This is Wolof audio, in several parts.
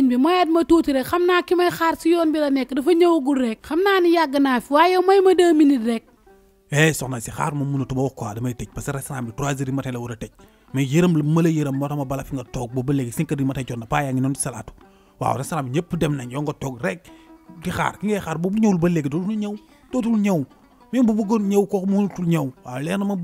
sëñ bi mayaat ma tuuti rek xam naa ki may xaar si yoon bi la nekk dafa ñëwagul rek xam naa ni yàgg naa fi waaye may ma 2 minutes rek. soxna si xaar moom mënatuma wax quoi damay tëj parce que restaurant bi 3 heures du matin la war a tëj mais yërëm la ma la yërëm moo tax ma bala fi nga toog ba léegi 5 heures du matin jot na paa yaa ngi noonu di salaatu waaw restaurant bi ñëpp dem nañ yow nga toog rek di xaar ki ngay xaar boobu ñëwul ba léegi dootul ñëw même bu bëggoon ñëw kooku mënatul ñëw waaw leer na ma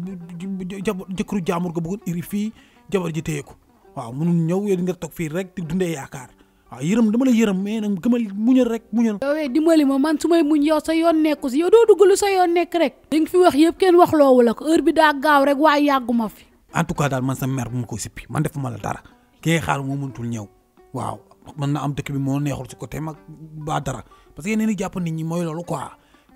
jëkkëru jaamur ga bëggoon iri fii jabar ji téye ko waaw mënul ñëw yow di nga toog fii rek di dundee yaakaar waaw yërëm dama la yërëm mais nag gëmal muñal rek muñal. yow dimbali ma man su may muñ yow sa yoon nekku si yow doo dugg lu sa yoon nekk rek. li nga fi wax yëpp kenn wax loowu la ko heure bi daa gaaw rek waaye yàgguma fi. en tout cas daal man sa mère bu ma ko sippi man defuma la dara ki ngay xaar moo mënatul ñëw waaw mën na am dëkk bi moo neexul si côté mag ba dara parce que yeneen i jàpp nit ñi mooy loolu quoi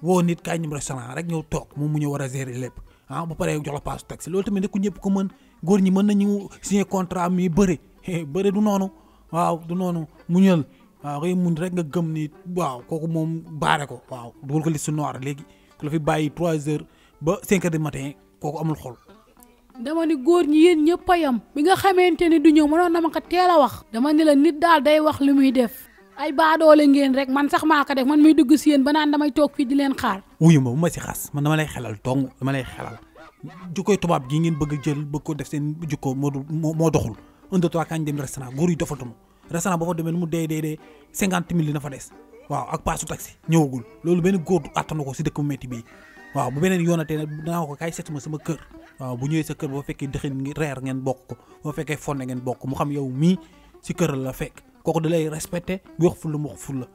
woo nit kaay ñum restaurant rek ñëw toog moom mu ñëw war a gérer lépp ba pare jox la passe taxi loolu tamit nekku ñëpp ko mën góor ñi mën nañu signer contrat mi bëre du noonu waaw du noonu muñal waaw koy mun rek nga gëm ni waaw kooku moom baare ko waaw dugal ko liste noire léegi ku la fi bàyyi 3 heures ba 5 heures du matin kooku amul xol. dama ni góor ñi yéen ñëpp a yam bi nga xamante ni du ñëw mënoon na ma ko teel a wax. dama ni la nit daal day wax li muy def ay baadoole ngeen rek man sax maa ko def man muy dugg si yéen ba naan damay toog fii di leen xaar. wuyu ma bu ma si xas man dama lay xelal tong dama lay xelal jukkoy tubaab gi ngeen bëgg jël bëgg ko def seen jukko moo doxul 1 2 3 kañ dem restaurant góor yi dofatuma restaurant boo fa demee mu dee 50 000 dina fa des waaw ak paasu taxi ñëwagul loolu benn góor du attanu ko si dëkk bu métti bii waaw bu beneen yoonatee nag danaa ko kaay seet ma sama kër waaw bu ñëwee sa kër boo fekkee dëxin reer ngeen bokk ko boo fekkee fonde ngeen bokk mu xam yow mii si kër la fekk kooku da lay respecté bu wax ful la mu wax ful la.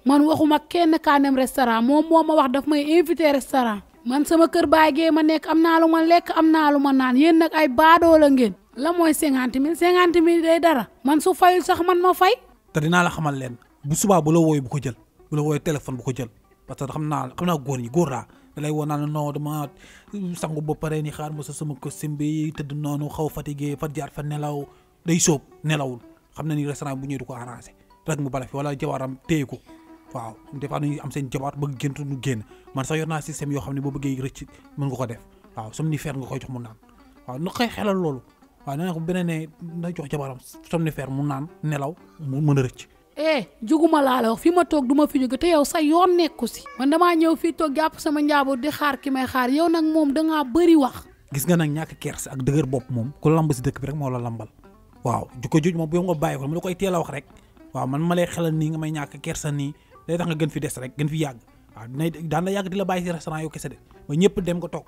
man waxuma kenn kaa dem restaurant moom moo ma wax daf may invité restaurant man sama kër baay gee ma nekk am naa lu ma lekk am naa lu ma naan yéen nag ay baadoo la ngeen. la mooy 50 000 day dara man su fayul sax man ma fay. te dinaa la xamal leen bu subaa bu la wooyee bu ko jël bu la wooyee téléphone bu ko jël parce que xam naa góor ñi góor laa da lay woo naan non dama sangu ba pare ni xaar ma sa sama costume bi tëdd noonu xaw fatigué fat jaar fa nelaw day sóob nelawul xam na ni restaurant bu ñëwee du ko arrangé rek mu bala fi wala jabaram téye ko waaw des fois dañuy am seen jabar bëgg gént nu génn man sax yor naa système yoo xam ne boo bëggee rëcc mën nga ko def waaw somnifère nga koy jox mu naan waaw nu koy xelal loolu waaw nee na ko beneen ne na jox jabaram somnifère mu naan nelaw mu mën a rëcc. juguma laa la wax fi ma toog du ma fi jóge te yow sa yoon nekku si man damaa ñëw fii toog jàpp sama njaboot di xaar ki may xaar yow nag moom dangaa bëri wax. gis nga nag ñàkk kersa ak dëgër bopp moom ku lamb si dëkk bi rek moo la lambal waaw jukko jooju moom bu nga bàyyi ko mu la koy teel a wax rek waaw man ma lay xelal nii nga may ñàkk kersa nii day tax nga gën fi des rek gën fi yàgg waaw daan na yàgg di la bàyyi si restaurant yow kese de ba ñëpp dem nga toog.